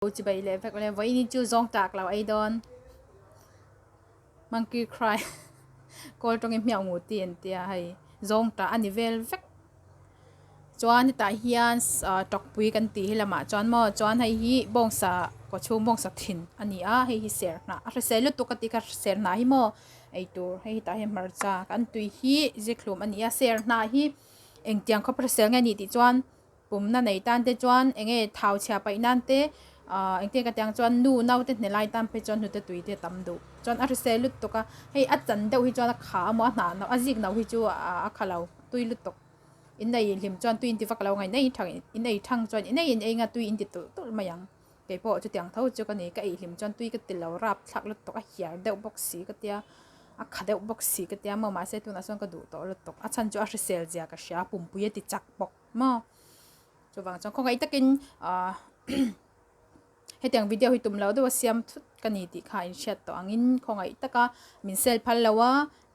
Chibai leh vek le vawiin chu zawng tak lo ei dawn monkey cry kawl tawngin hmiah ngut tih an tia hei zawng tah a ni vel vek chuan hetah hian ah tawkpui kan tih hi lamah chuan maw chuan hei hi bawngsa kawchhung bawngsa thin a ni a hei hi ser hnah a hrisel lutuk a ti kha ser hnah hi maw eitur hei hetah hian hmarcha kan tui hi zikhlum a ni a ser hnah hi engtiang khawp hrisel nge a nih tih chuan. Pumna nei tan te chuan eng nge thau chhia paih nan te ahh engtin ka tiang chuan nu naute hne lai tan phei chuan hnute tui te a tam duh chuan a hrisel lutuk a hei a chan deuh hi chuan a kha a maw a hnah a zik no hi chu ah a kha lo tui lutuk in ei hlim chuan tui inti vak lo ngaih nei thang in ei thang chuan in ei in ei nga tui inti tulh tulh mai ang keipawh chutiang tho chu ka ni ka ei hlim chuan tui ka ti lo rap thlak lutuk a hiar deuh bawk si ka tia a kha deuh bawk si ka tia maw mahse tunah chuan ka duh tawh lutuk a chhan chu a hrisel zia ka hria pumpui a ti chak bawk. Maw chuvang chuan khawngaih takin ahh hetiang video hi tum loh deuh a siam thut ka ni tih kha in hriat tawh angin khawngaih taka min sel phal lo a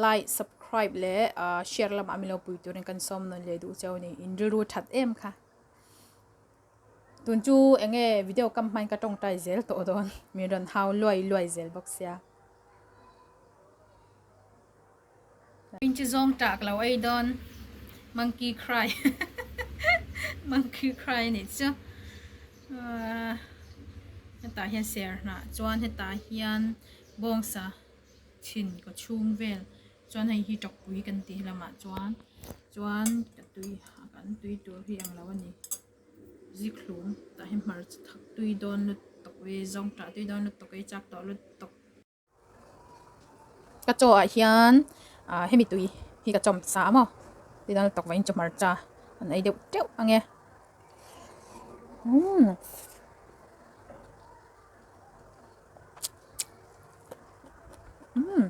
like subscribe leh ahh share lamah min lo pui turin kan sawm nawn leh duh cheu a ni in rilru that em kha tun chu eng nge video kam hmain ka tawngtai zel tawh dawn min rawn hau luai luai zel bawk sia. Inchi zawng tak lo ei dawn monkey cry monkey cry anih chu ahh hetah hian ser hnah chuan hetah hian bawngsa thin kaw chhung vel chuan hei hi tawkpui kan tih lamah chuan chuan ka tui kan tui tur hi ang lo a ni zikhlum tah hian hmarcha thak tui dawn lutuk e zawng tah tui dawn lutuk e chak tawh lutuk. Ka chaw ah hian ah hemi tui hi ka chawm sa a maw ti dang tawk vangin chaw hmarcha an ei deuh teuh ang e umm. Umm.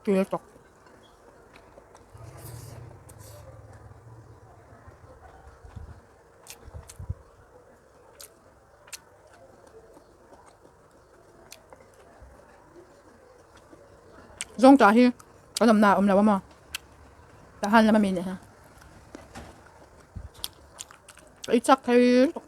Tui tawk. Zawng tah hi kan awmna a awm lo a maw tah han lam ami nih hi ka i chak thei lutuk.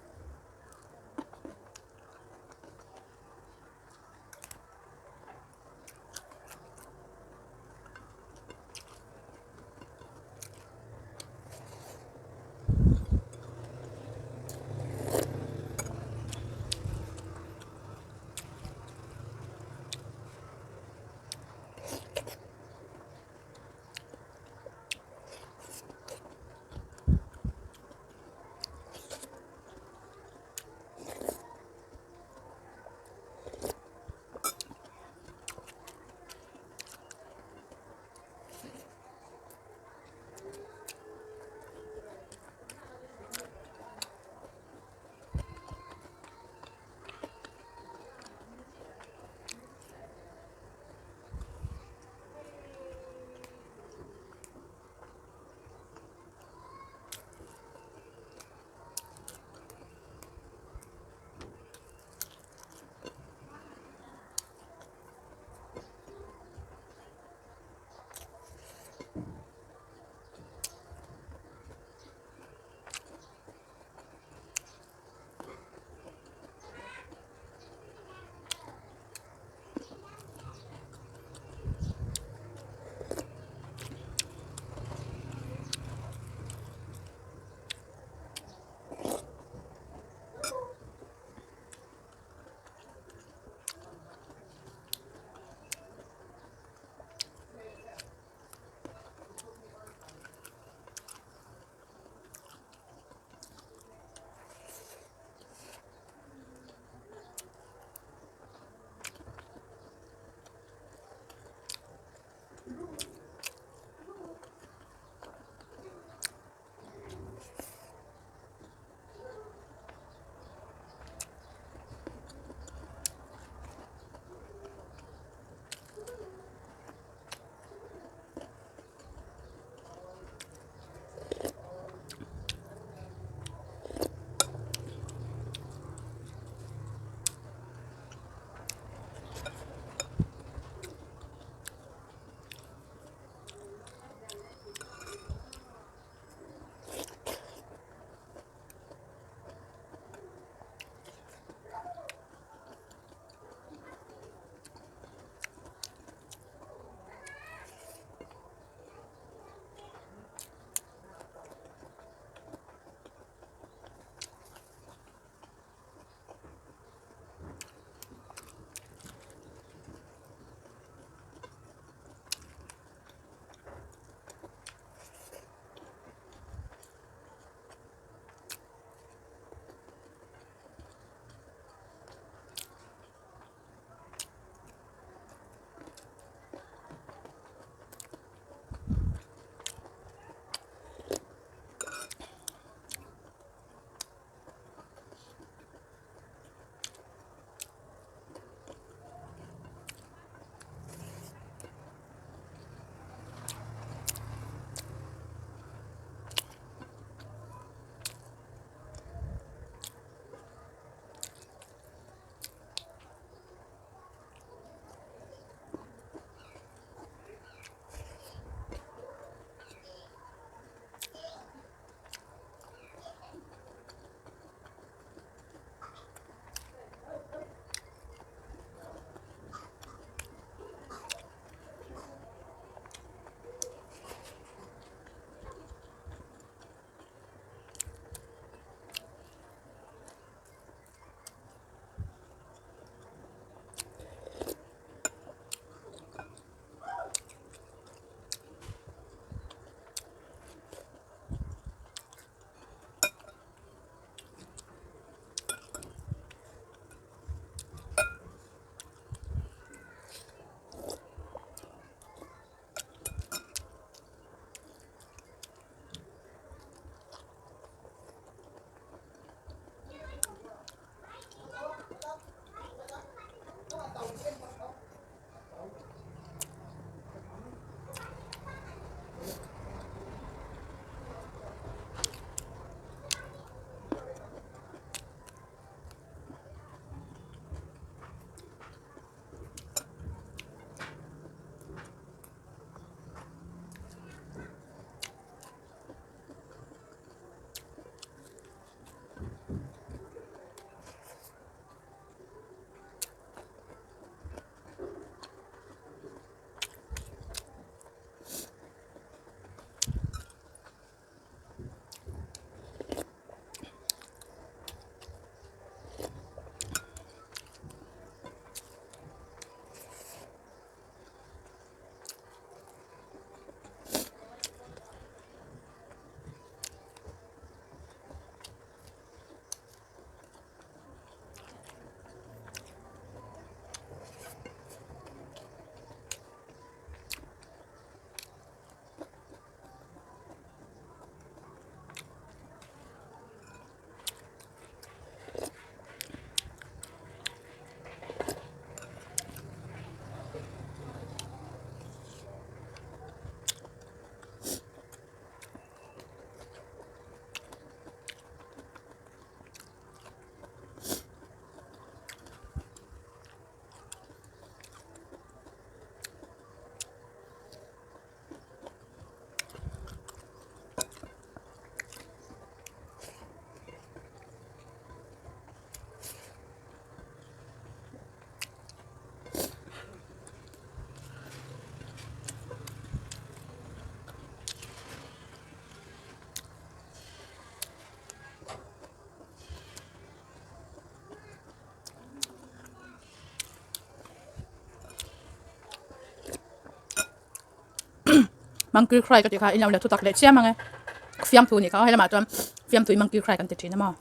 Monkey cry ka tih kha inlo la thutak leh chiam ang e. Fiamthu anih kha aw helamah chuan fiamthu hi monkey cry kan ti thin a maw.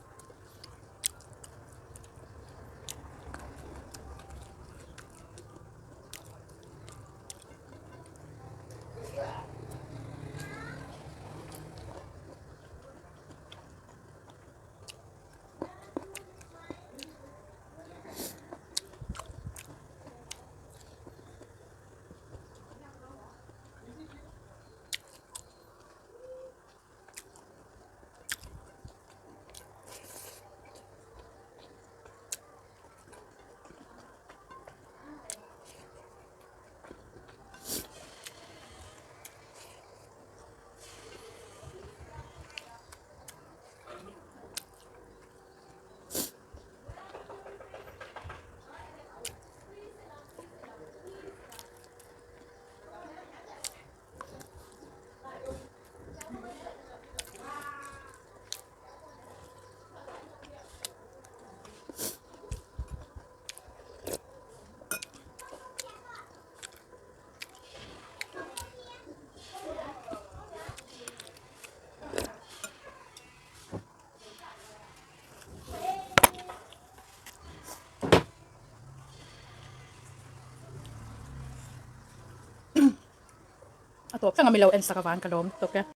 A tawp thleng a milo en sak avang ka lawm tawk e.